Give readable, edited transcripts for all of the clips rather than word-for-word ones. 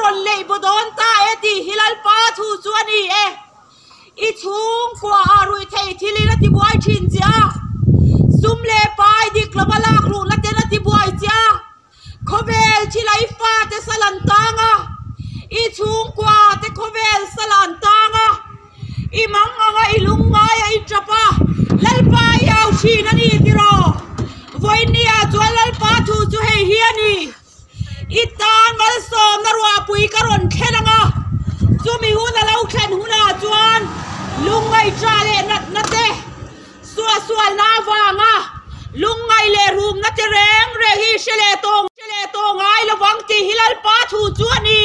rawn leih baw dawn ta e tih hi Lalpa thu chu a ni e. I chhungkua ah ruih theih thil in a ti buai thin che a, sum leh pai dik lova lak ruhna ten a ti buai che a, khawvel thil a i fate sal an tang a, i chhungkua te khawvel sal an tang a, i mang anga i lungngai a i tap a, Lalpa i au thin a ni tiraw? Vawiin ah chuan Lalpa thu chu hei hi a ni. I tan malsawmna ruahpui ka rawn thlen ang a, chumi hun a lo thlen hunah chuan lungngaihṭa leh natna te, suahsualna avanga lungngaih leh rumna te reng reng hi hre leh tawh hre leh tawh ngai lovang tih hi Lalpa thu chu a ni.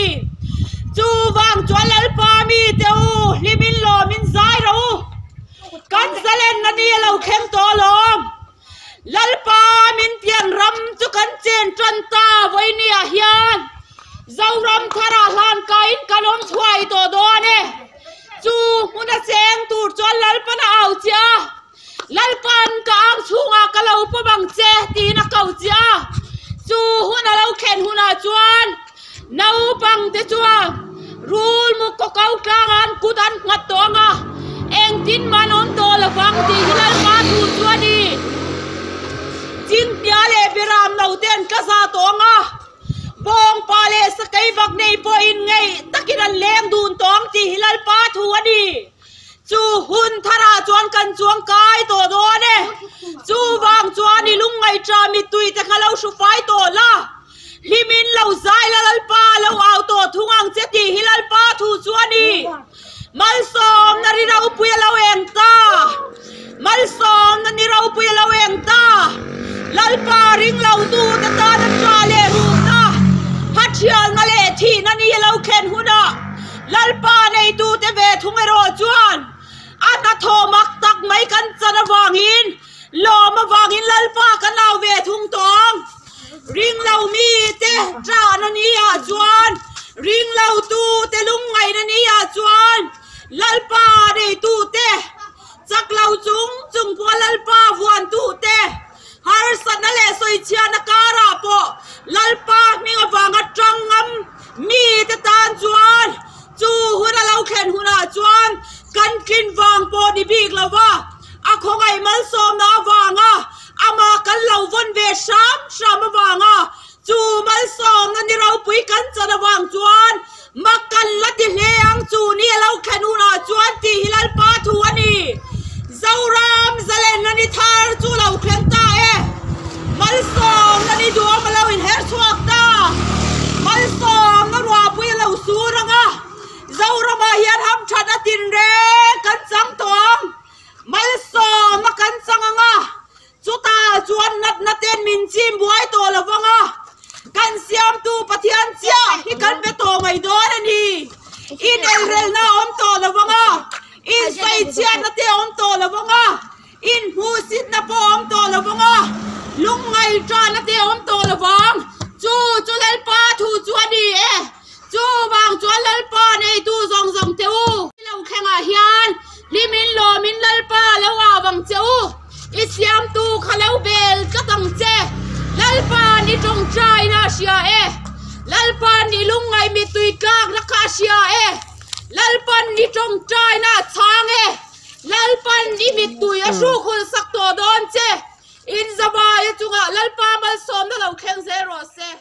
Chuvang chuan Lalpa mite u, hlimin lawmin zai rawh u, kan zalenna ni a lo thleng tawh alawm. Lalpa min pian ram chu kan chen tan ta vawinia hian Zoram tharah hlan kaiin kan awm chhuai tawh dawn e. Chu hmuna cheng tur chuan Lalpan a au che a, Lalpan ka ang chhungah ka lo pawm ang che tiin a ko che a. Chu hun a lo thlen hunah chuan naupang te chuan rul muk kaw ko tlangah an kut an nghat tawh ang a, engtin mah an awm tawh lo vang tih hi Lalpa thu chu a ni. Chinghnia leh Biram no te an tla za tawh ang a, Bawngpa leh Sakei bak nei pawhin ngeih takin an leng dun tawh ang tih hi Lalpa thu a ni. Chu hun tharah chuan kan chuang kai tawh dawn e. Chuvang chuan i lungngaihṭa mittui te kha lo hru fai tawh la. Hlimin lo zai la Lalpa lo au tawh thung ang che tih hi Lalpa thu chu a ni. Malsawmna ri ropui a lo eng ta. Malsawmna ni ropui a lo eng ta. Lalpa ring lo tu te tan a ṭha leh ruhna, hathialna leh thihna ni a lo thlen hunah Lalpa neitute ve thung erawh chuan a hnathawh mak tak mai kan chan avangin lawm avangin Lalpa kan au ve thung tawh ang. Ring lo mite ṭahna ni ah chuan, ring lo tute lungngaihna ni ah chuan Lalpa neitute, chak lo chung chung pawha Lalpa vuantute, harsatna leh sawichhiatna karah pawh Lalpa hming avanga ṭang ngam mite tan chuan chu hun a lo thlen hunah chuan kan tlin vang pawh ni bik lo va, a khawngaih malsawmna avanga Amah kan lo vawn ve hram hram avanga chu malsawmna ni ropui kan chan avang chuan mak kan la ti hle ang chu ni a lo thlen hunah chuan tih hi Lalpa thu a ni. Zoram zalenna ni thar chu lo thleng ta e. Malsawmna ni duam a lo inher chhuak ta. Malsawmna ruahpui a lo sur ang a, Zoramah hian hamthat a tinreng kan chang tawh ang. Malsawm a kan chang ang a, chutah chuan natna ten min chim buai tawh lo vang a, kan siamtu Pathian chiah hi kan be tawh mai dawn a ni. In elrelna a awm tawh lo vang a, in sawichhiatna te a awm tawh lo vang a, in hmuhsitna pawh a awm tawh lo vang a, lungngaihṭahna te a awm tawh lo vang. Chu chu Lalpa thu chu a ni e. Chuvang chuan Lalpa neitu zawng zawng te u. Lo thlengah hian hlimin lawmin Lalpa lo au ang che u. I siamtu kha lo bel tlat ang che. Lalpa ni tawngtaina a hria e. Lalpa ni lungngaih mittui tlakna kha a hria e. Lalpan ni tawngtaina a chhang e. Lalpan i mittui a hrukhul sak tawh dawn che. Inzavaia chungah Lalpa malsawmna lo thleng zel rawh se.